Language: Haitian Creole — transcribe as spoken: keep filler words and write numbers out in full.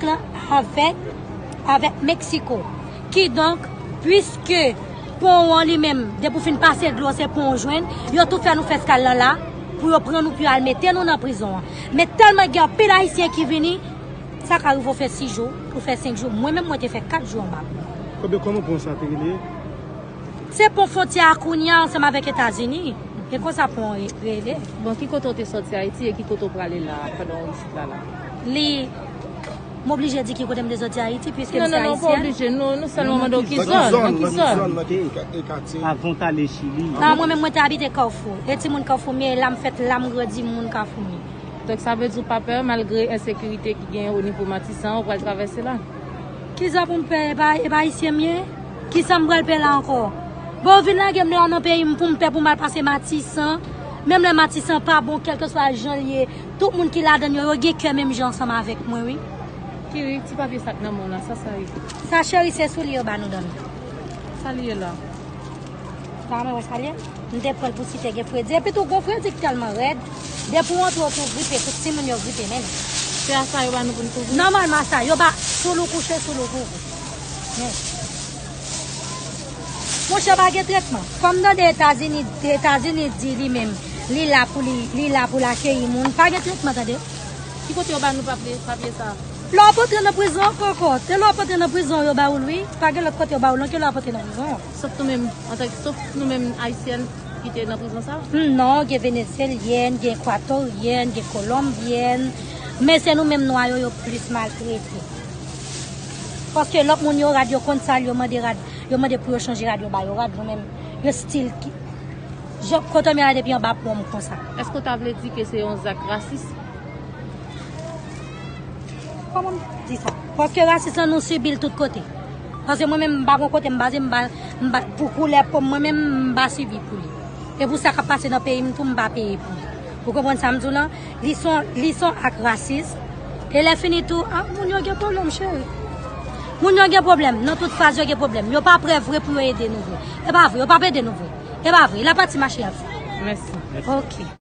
Lan avèk, avèk Meksiko. Kidonk, piske pon an li menm, depi w fin pase dlo, se pon w jwenn, yo tou fè nou fè eskal lan la, pou yo pran nou, pou yo al mete nou nan prizon an. Men tèlman gen anpil Ayisyen ki vini, sa ka rive w fè sis jou, ou fè senk jou. Mwen menm, mwen te fè kat jou anba pon. Kòman, kòman pon sa te rele? Se pon fwontyè a kounye a ansanm avèk Etazini. E konsa pon re-, rele. Bon, ki kote w te sòti Ayiti e ki kote w prale la, pandan w isit la, la? Li, m oblije di ki kote m te sòti Ayiti, piske m se ayisyèn. Non, non, non, pa oblije. Nou, nou sèlman mande w ki zòn, nan ki zòn. Nan ki zòn, nan ki ka-, e katye? Avan w t ale Chili. A, mwen menm, mwen te abite Kafou. E timoun Kafou m ye, la m fèt, la m grandi, moun Kafou m ye. Donk, sa vle di w pa pè, malgre ensekirite ki genyen o nivo Matisan, ou pral travèse la? Kisa pou m pè? E pa, e pa ayisyen m ye? Kisa m pral pè la ankò? Bon, yo vin lage m deyò nan peyi m pou m pè pou m al pase Matisan. Menm lè Matisan pa bon, kèlkeswa jan l ye, tout moun ki ladan l yo, yo gen kè menm jan ansanm avèk mwen, wi. Kiri, ti papye sa k nan men w la, sa sa ye? Sa, cheri, se soulye yo ba nou dòmi. Sa li ye la? Sa mwen wè sa li ye? M te pran l pou si te gen fredi. Epi tou, gon fredi k tèlman rèd. Depi w antre, w tou gripe, tout timoun yo gripe menm. Se a sa yo ba nou pou n kouvri? Nòmalman, sa yo ba, soul ou kouche, soul ou kouvri. Men. Monchè, pa gen tretman. Kòm tande Etazini, Etazini di li menm, li la pou li, li la pou l akeyi moun. Pa gen tretman, tande. Ki kote yo ba nou papye, papye sa? Lè w ap antre nan prizon ankò, ankò. Se lè w ap antre nan prizon, yo ba ou l, wi. Pa gen lòt kote yo ba ou l, non, ke lè w ap antre nan prizon. Sof nou menm, antanke, sof nou menm Ayisyèn ki te nan prizon sa? Hmm, non, gen Venezyelyèn, gen Ekwatoryèn, gen Kolonbyèn. Men se nou menm nwa yo, yo plis maltrete. Paske lòt moun yo rad, yo konn sa l, yo mande rad, yo mande pou yo chanje rad, yo ba yo rad, nou menm, yo still ki-, jan kote m ye la depi anba pon m konsa. Èske w ta vle di ke se yon zak rasis? Kòman m di sa? Paske rasis lan nou sibi l tout kote. Paske mwen menm m pa gon kote m baze, m pa, m pa, pou koulè po m, mwen menm m pa sibi pou li. E pou sa k ap pase nan peyi m tou, m pa peye pou li. Ou konprann sa m di w lan? Li se yon, li se yon ak rasis. E lè fini tou, ah, moun yo gen pwoblèm, cheri. Moun yo gen pwoblèm. Nan tout faz, yo gen pwoblèm. Yo pa prè vre pou yo ede nou vre. E pa vre, yo p ap ede nou vre. E pa vre. La pati mache y ap fè. Mèsi. Ok.